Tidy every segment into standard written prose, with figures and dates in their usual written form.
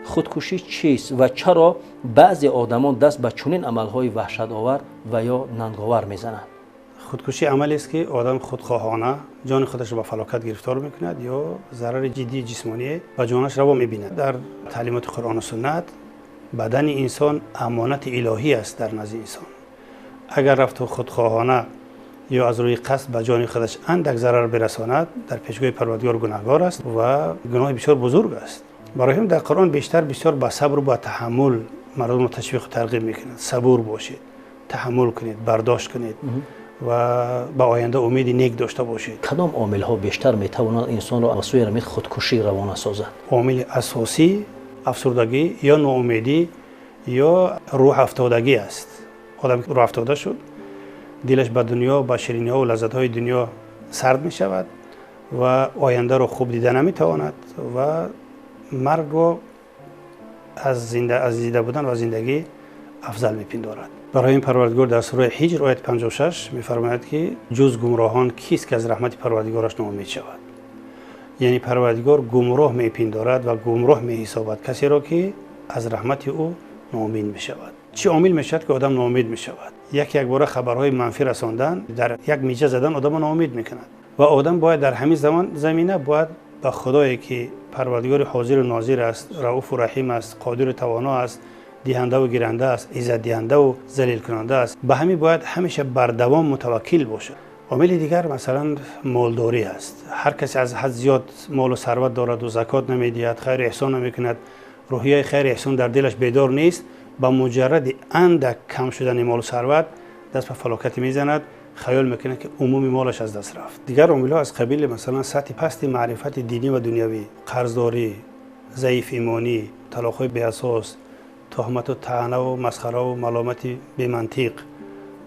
Худкушӣ чист ва чаро баъзе одамон даст ба чунин амалҳои ваҳшатовар ва ё нанговар мезананд? Худкушӣ амалест, ки одам худхоҳона ҷони худашро ба фалокат гирифтор мекунад ё зарари ҷиддии ҷисмоние ба ҷонаш раво мебинад. Дар таълимоти Қуръону суннат бадани инсон амонати илоҳӣ аст дар назди инсон. Агар рафту худхоҳона ё аз рӯи қасд ба ҷони худаш андак зарар бирасонад, дар пешгоҳи Парвардигор гунаҳгор аст ва гуноҳи бисёр бузург аст. Барои ҳамин дар Қуръон бештар бисёр ба сабру ба таҳаммул мардумро ташвиқу тарғиб мекунад: сабур бошед, таҳаммул кунед, бардошт кунед ва ба оянда умеди нек дошта бошед. Кадом омилҳо бештар метавонанд инсонро ба сӯи рамид худкушӣ равона созад? Омили асосӣ афсурдагӣ ё ноумедӣ ё рӯҳафтодагӣ аст. Одам рӯҳафтода шуд, дилаш ба дунё, ба шириниҳо ва лаззатҳои дунё сард мешавад ва ояндаро хуб дида наметавонад ва маргро аз зинда будан ва зиндагӣ афзал мепиндорад. Барои ин Парвардигор дар сураи Ҳиҷр, ояти 56 мефармояд, ки ҷуз гумроҳон кист, ки аз раҳмати Парвардигораш ноумед шавад? Яъне Парвардигор гумроҳ мепиндорад ва гумроҳ меҳисобад касеро, ки аз раҳмати ӯ ноумед мешавад. Чӣ омил мешавад, ки одам ноумед мешавад? Як якбора хабарҳои манфӣ расондан, дар як миҷа задан одамро ноумед мекунад. Ва одам бояд дар ҳамин замон замина бояд ба Худое, ки Парвардигори ҳозиру нозир аст, Рауфу Раҳим аст, қодиру тавоно аст, диҳандаву гиранда аст, иззатдиҳандаву залилкунанда аст, ба ҳамин бояд ҳамеша бардавом мутаваккил бошад. Омили дигар, масалан, молдорӣ аст. Ҳар касе аз ҳад зиёд молу сарват дораду закот намедиҳад, хайру эҳсон намекунад, рӯҳияи хайру эҳсон дар дилаш бедор нест, ба муҷарради андак кам шудани молу сарват даст ба фалокате мезанад, хаёл мекунад, ки умуми молаш аз даст рафт. Дигар омилҳо аз қабили, масалан, сатҳи пасти маърифати динӣ ва дунявӣ, қарздорӣ, заиф имонӣ, талоқҳои беасос, туҳмату таънаву масхараву маломати бемантиқ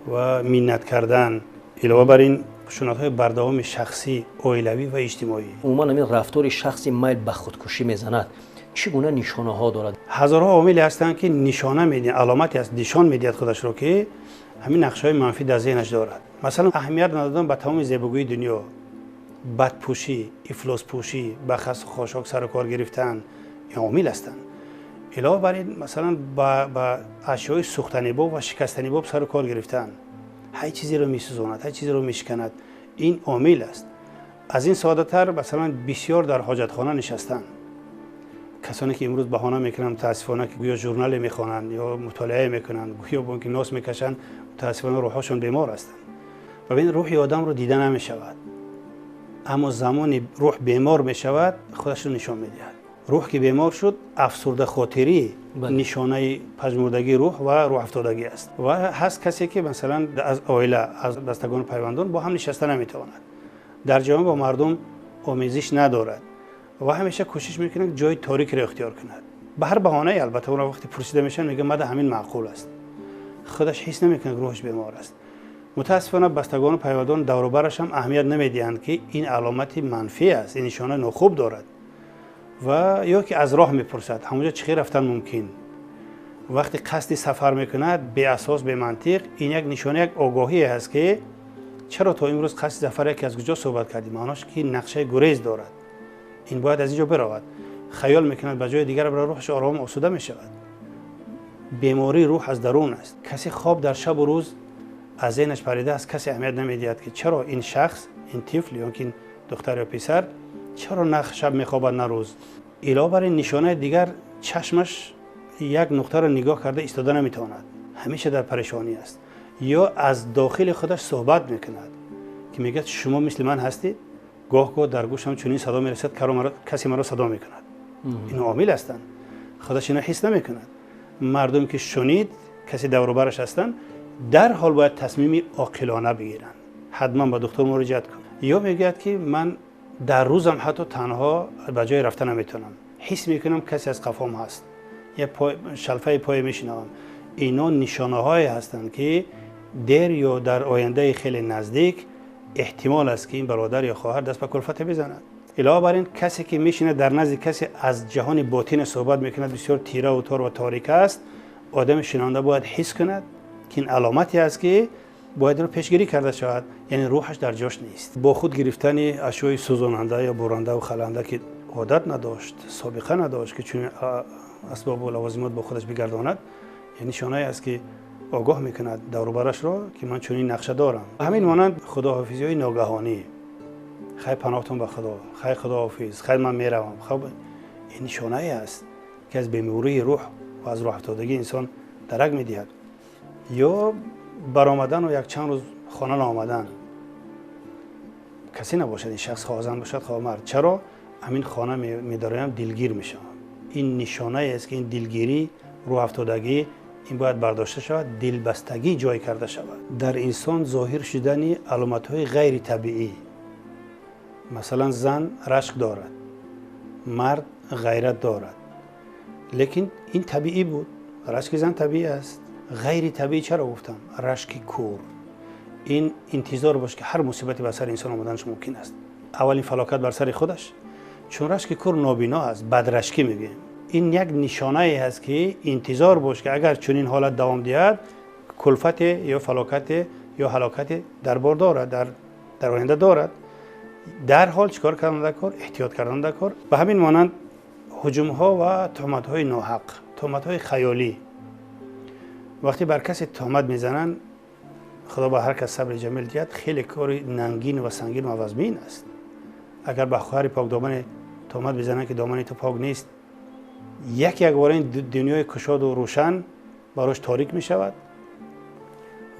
ва миннат кардан. Илова бар ин, хушунатҳои бардавоми шахсӣ, оилавӣ ва иҷтимоӣ. Умуман, ҳамин рафтори шахси майл ба худкушӣ мезанад чӣ гуна нишонаҳо дорад? Ҳазорҳо омиле ҳастанд, ки нишона медиҳанд, аломате аст, нишон медиҳад худашро, ки ҳамин нақшаҳои манфӣ дар зеҳнаш дорад. Масалан, аҳамият надодан ба тамоми зебогӯии дунё, бадпӯшӣ, ифлоспӯшӣ, ба хасу хошок сару кор гирифтан ин омил ҳастанд. Илова бар ин, масалан, ба ашёи сӯхтанибоб ва шикастанибоб сару кор гирифтан, ҳар чизеро месӯзонад, ҳар чизеро мешиканад, ин омил аст. Аз ин соддатар, масалан, бисёр дар ҳоҷатхона нишастан. Касоне ки имрӯз баҳона мекунанд, мутаассифона, ки гӯё журнале мехонанд ё мутолиае мекунанд, гӯё бо ки нос мекашанд, мутаассифона, рӯҳҳошон бемор ҳастанд. Ва бин, рӯҳи одамро дида намешавад, аммо замони рӯҳ бемор мешавад, худашро нишон медиҳад. Рӯҳ ки бемор шуд, афсурдахотирӣ нишонаи пажмурдагии рӯҳ ва рӯҳафтодагӣ аст. Ва ҳаст касе, ки, масалан, аз оила, аз бастагону пайвандон бо ҳам нишаста наметавонад, дар ҷомеа бо мардум омезиш надорад ва ҳамеша кӯшиш мекунад ҷои торикро ихтиёр кунад ба ҳар баҳонае. Албатта, онро вақте пурсида мешаванд, мегӯяд: «Мада ҳамин маъқул аст». Худаш ҳис намекунад, рӯҳаш бемор аст. Мутаассифона, бастагону пайвандон даврубараш ҳам аҳамият намедиҳанд, ки ин аломати манфӣ аст, ин нишонаи нохуб дорад. Ва ё ки аз роҳ мепурсад, ҳамонҷо чӣ хел рафтан мумкин. Вақте қасди сафар мекунад беасос, бемантиқ, ин як нишона, як огоҳие аст, ки чаро то имрӯз қасди сафар яке аз куҷо суҳбат кардӣ? Маънош ки нақшаи гурез дорад, ин бояд аз ин ҷо биравад. Хаёл мекунад, ба ҷои дигар бира, рӯҳаш ором, осуда мешавад. Бемории рӯҳ аз дарун аст. Касе хоб дар шабу рӯз аз зеҳнаш парида аст, касе аҳамият намедиҳад, ки чаро ин шахс, ин тифл ё ки ин духтар ё писар чаро на шаб мехобад, на рӯз. Илова бар ин, нишонаи дигар: чашмаш як нуқтаро нигоҳ карда истода наметавонад, ҳамеша дар парешонӣ аст ё аз дохили худаш суҳбат мекунад, ки мегӯяд: «Шумо мисли ман ҳастед, гоҳ гоҳ дар гӯшам чунин садо мерасад, касе маро садо мекунад». Ин омил ҳастанд. Худаш ино ҳис намекунад. Мардум ки шунид, касе даврубараш ҳастанд, дарҳол бояд тасмими оқилона бигиранд, ҳатман ба духтур муроҷиат кун. Ё мегӯяд, ки ман дар рӯзам ҳатто танҳо ба ҷое рафта наметавонам, ҳис мекунам, касе аз қафом ҳаст, я шалфаи пое мешунавам. Ино нишонаҳое ҳастанд, ки дер ё дар ояндаи хеле наздик эҳтимол аст, ки ин бародар ё хоҳар даст ба кулфате бизанад. Илова бар ин, касе ки мешинад дар назди касе, аз ҷаҳони ботина суҳбат мекунад, бисёр тираву тор ва торик аст, одами шинонда бояд ҳис кунад, ки ин аломате аст, ки бояд инро пешгирӣ карда шавад, яъне рӯҳаш дар ҷош нест. Бо худ гирифтани ашёи сӯзонанда ё бурандаву халанда, ки одат надошт, собиқа надошт, ки чунин асбобу лавозимот бо худаш бигардонад, ин нишонае аст, ки огоҳ мекунад даврубарашро, ки ман чунин нақша дорам. Ҳамин монанд худоҳофизиҳои ногаҳонӣ: хай, паноҳтон ба Худо, хай, худоҳофиз, хай, ман меравам. Хоб, ин нишонае аст, ки аз бемории рӯҳ ва аз рӯҳафтодагии инсон дарак медиҳад. Ё баромадану якчанд рӯз хона наомадан, касе набошад, ин шахс хоҳ зан бошад, хоҳ мард. Чаро ҳамин хона медароям, дилгир мешавам? Ин нишонае аст, ки ин дилгирӣ, рӯҳафтодагӣ, ин бояд бардошта шавад, дилбастагӣ ҷой карда шавад. Дар инсон зоҳир шудани аломатҳои ғайритабиӣ, масалан, зан рашк дорад, мард ғайрат дорад, лекин ин табиӣ буд, рашки зан табиӣ аст. Ғайритабиӣ чаро гуфтам? Рашки кур, ин интизор бош, ки ҳар мусибате ба сари инсон омаданаш мумкин аст. Аввалин фалокат бар сари худаш, чун рашки кур нобино аст, бадрашкӣ мегӯем. Ин як нишонае аст, ки интизор бош, ки агар чунин ҳолат давом диҳад, кулфате ё фалокате ё ҳалокате дар бор дорад, дар оянда дорад. Дарҳол чӣ кор кардан дар кор? Эҳтиёт кардан дар кор. Ба ҳамин монанд ҳуҷумҳо ва туҳматҳои ноҳақ, туҳматҳои хаёлӣ. Вақте бар касе туҳмат мезананд, Худо ба ҳар кас сабри ҷамил диҳад, хеле кори нангин ва сангин ва вазмин аст. Агар ба хоҳари покдомане туҳмат бизананд, ки домани ту пок нест, як якбора ин дунёи кушоду рӯшан барош торик мешавад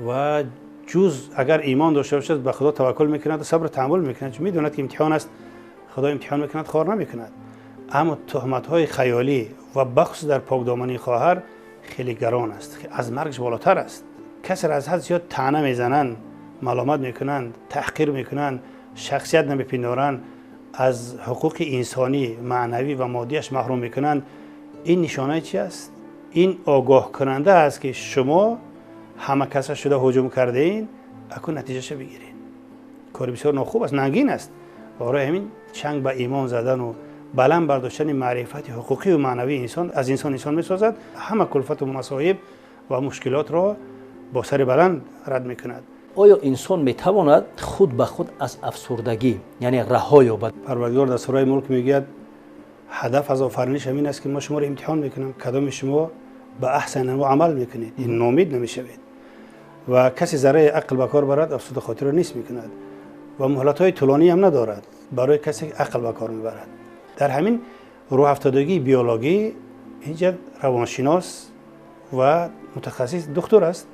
ва ҷуз агар имон дошта бошад, ба Худо таваккул мекунад ва сабру таҳаммул мекунад, чун медонад, ки имтиҳон аст, Худо имтиҳон мекунад, хор намекунад. Аммо туҳматҳои хаёлӣ ва бахусус дар покдомании хоҳар хеле гарон аст, аз маргш болотар аст. Касеро аз ҳад зиёд таъна мезананд, маломат мекунанд, таҳқир мекунанд, шахсият намепиндоранд, аз ҳуқуқи инсонӣ, маънавӣ ва моддиаш маҳрум мекунанд, ин нишонаи чи аст? Ин огоҳкунанда аст, ки шумо ҳама каса шуда ҳуҷум кардаин, акун натиҷаша бигиред. Кори бисёр нохуб аст, нангин аст. Барои ҳамин чанг ба имон задану баланд бардоштани маърифати ҳуқуқию маънавии инсон аз инсон инсон месозад, ҳама кулфату масоиб ва мушкилотро бо сари баланд рад мекунад. Оё инсон метавонад худ ба худ аз афсурдагӣ, яъне, раҳо ёбад? Парвардигор дар сураи Мулк мегӯяд: ҳадаф аз офариниш ҳамин аст, ки мо шуморо имтиҳон мекунам, кадоми шумо ба аҳсани анво амал мекунед, ин ноумед намешавед. Ва касе зарраи ақл ба кор барад, афсурда хотирро нест мекунад ва муҳлатҳои тӯлонӣ ҳам надорад барои касе ки ақл ба кор мебарад. Дар ҳамин рӯҳафтодагии биологӣ инҷа равоншинос ва мутахассис духтур аст,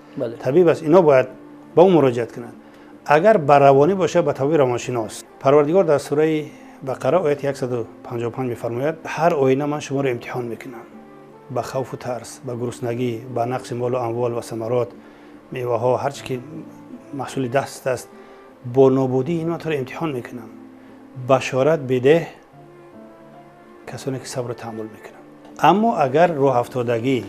табиб аст, ино бояд ба ӯ муроҷиат кунанд. Агар ба равонӣ бошад, ба табиби равоншинос. Парвардигор дар сураи Бақара, ояти 155 мефармояд: «Ҳар оина ман шуморо имтиҳон мекунам ба хавфу тарс, ба гуруснагӣ, ба нақси молу амвол ва самарот, меваҳо, ҳар чи ки маҳсули даст аст, бо нобудии ин ман туро имтиҳон мекунам. Башорат бидеҳ касоне ки сабру таҳаммул мекунанд». Аммо агар рӯҳафтодагӣ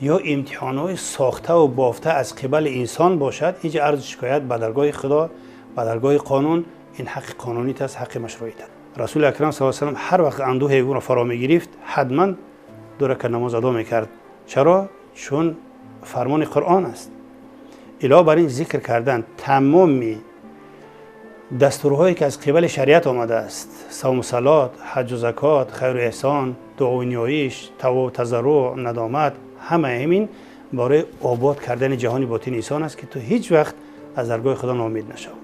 ё имтиҳонҳои сохтаву бофта аз қибали инсон бошад, инҷа арзу шикоят ба даргоҳи Худо, ба даргоҳи қонун, ин ҳаққи қонуният аст, ҳаққи машруият аст. Расули акрам с салам ҳар вақт андӯҳе ӯро фаро мегирифт, ҳатман ду ракат намоз адо мекард. Чаро? Чун фармони Қуръон аст. Илова бар ин, зикр кардан, тамоми дастурҳое ки аз қибали шариат омадааст: савму салот, ҳаҷу закот, хайру эҳсон, дуову ниёиш, тавбу тазарруъ, надомат, ҳамаи ҳамин барои обод кардани ҷаҳони ботини инсон аст, ки ту ҳеҷ вақт аз даргоҳи Худо ноумед нашавӣ.